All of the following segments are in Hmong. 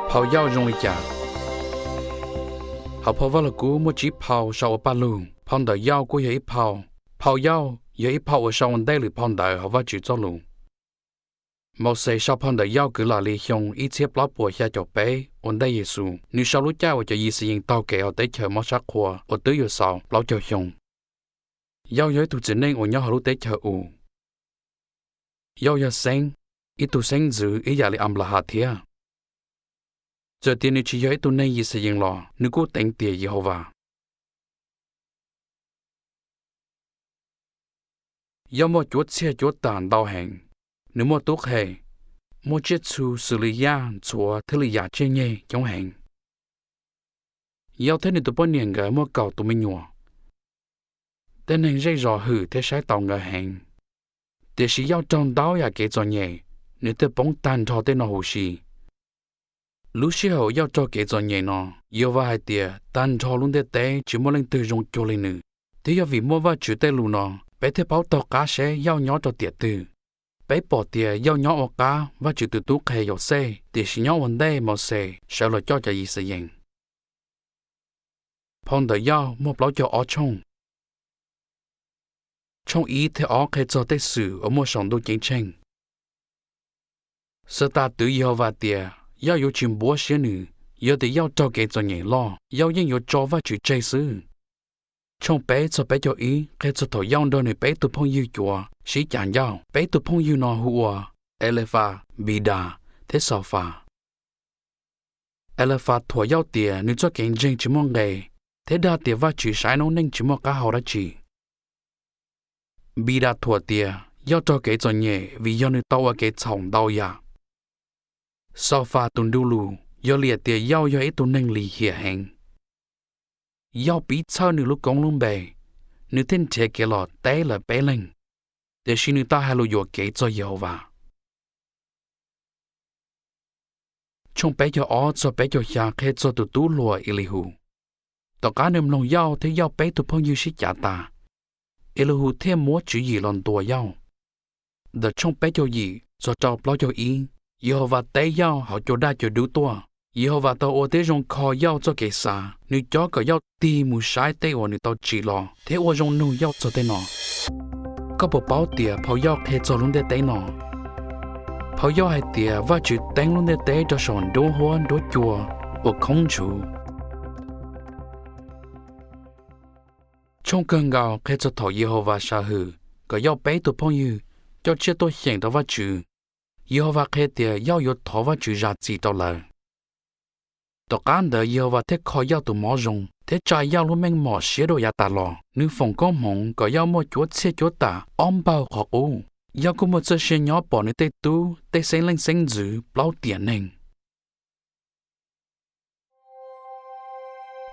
Phau Yauj zoo li cas? Hauv phau Vajluskub muaj tsib phau sau ua paj lug. Phau ntawm Yauj kuj yog ib phau. Phau Yauj yog ib phau uas sau ua ntej lwm phau ntawv hauv Vajtswv txoj lus. Mauxes sau phau ntawv Yauj kwv lam li xyoo ib txhiab plaub puas xya caum peb ua ntej Yexus. Nws sau lub caij uas cov Yixayees taug kev hauv teb chaws mob sab qhua uas twb yuav xaus plaub caug xyoo. Yauj yog ib tug txiv neej uas nyob hauv lub teb chaws Us. Yauj yog xeeb, ib tug xeeb ntxwv ib yam li Anplahas thiab. Txawm tias nws tsis yog ib tug neeg Yixayees los nws kuj teev tiam Yehauvas. Yauj muaj cuab txhiaj cuab tam ntau heev. Nws muaj tub qhe, muaj tsiaj txhu xws li yaj, ntxhuav thiab lwm yam tsiaj nyeg coob heev. Yauj thiab nws tus poj niam nkawd muaj kaum tus me nyuam. Tej neeg zej zos hwm thiab saib taus nkawd heev. Tiam sis Yauj raug ntau yam kev txom nyem, nws thiaj poob tag nrho tej no huv si. Lub sij hawm Yauj raug kev txom nyem no, Yehauvas hais tias tag nrho lub ntiaj teb tsis muaj leej twg zoo cuag li nws. Thiab yog vim muaj Vajtswv tej lus no, peb thiaj paub taug qab seb Yauj nyob rau tiam twg. Peb pom tias Yauj nyob ua qab Vajtswv tus tub qhe Yauxej, tiam sis nyob ua ntej Mauxes sawv los coj cov Yixayees. Phau ntawv Yauj muaj plaub caug ob tshooj. Tshooj ib thiab ob qhia txog tej xwm uas muaj saum ntuj ceeb tsheej. Xatas twv Yehauvas tias Yauj yuav tsis npuab siab nws, yog tias Yauj raug kev txom nyem loj, Yauj yeej yuav tso Vajtswv tseg xwb. Tshooj peb txog peb caug ib qhia txog thaum Yauj nrog nws peb tug phooj ywg cuav sib cav ncauj. Peb tug phooj ywg no hu ua Elifas, Npidas thiab Xaufas. Elifas thuam Yauj tias nws txoj kev ntseeg tsis muaj nqe thiab dag tias Vajtswv saib noob neej tsis muaj qab hau dab tsi. Npidas thuam tias Yauj raug kev txom nyem vim yog nws tau ua kev txhaum ntau yam. Xaufas tus ntu lus yog liam tias Yauj yog ib tug neeg lim hiam heev. Yauj piv txhawj nws lub koob lub npe, nws thiaj nrhiav kev los teb lawv peb leeg, tiam sis nws tau hais lus yuam kev txog Yehauvas. Tshooj peb caug ob txog peb caug xya qhia txog tus tub hluas Elihus. Tom qab nws mloog Yauj thiab Yauj peb tug phooj ywg sib cav tas, Elihus thiaj muab tswv yim los ntuas Yauj. Ntawm tshooj peb caug yim txog rau plaub caug ib, Yehauvas teb Yauj hauv cua daj cua dub tuaj. Yehauvas tau ua tib zoo kho Yauj txoj kev xav, nws cob kom Yauj tig mus saib tej uas nws tau tsim los thiab ua zoo nug Yauj txog tej no. Koj puas paub tias phau Yauj qhia txog lub ntiaj teb no? Phau Yauj hais tias Vajtswv teeb lub ntiaj teb rau saum nruab huab nruab cua uas khoob ntshuv. Tshooj kawg nkaus qhia txog thaum Yehauvas sam hwm kom Yauj peb tug phooj ywg coj tsiaj tuaj xyeem rau Vajtswv. Yehauvas qhia tias Yauj yuav thov Vajtswv zam txim rau lawv. Tom qab ntawd Yehauvas thiaj kho Yauj tus mob zoo thiab tsa Yauj lub meej mom siab dua yav tas los. Nws foom koob hmoov kom Yauj muaj cuab txhiaj cuab tam ob npaug qhov qub. Yauj kuj muaj txoj sia nyob pom nws tej tub tej xeeb leej xeeb ntxwv plaub tiam neeg.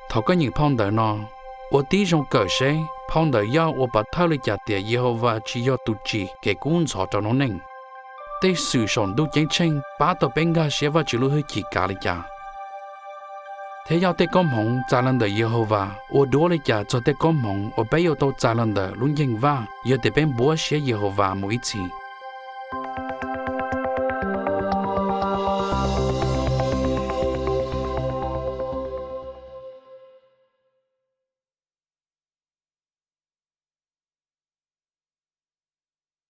Thaum koj nyeem phau ntawv no, ua tib zoo kawm seb phau ntawv Yauj ua pov thawj li cas tias Yehauvas tsis yog tus tsim kev kub ntxhov rau noob neej. Tej xwm saum ntuj ceeb tsheej pab tau peb nkag siab Vajtswv lub hwj chim kav li cas, thiab Yauj tej koob hmoov txais los ntawm Yehauvas ua duab li cas txog tej koob hmoov uas peb yuav tau txais los ntawm lub nceeg vaj yog tias peb npuab siab Yehauvas mus ib txhis.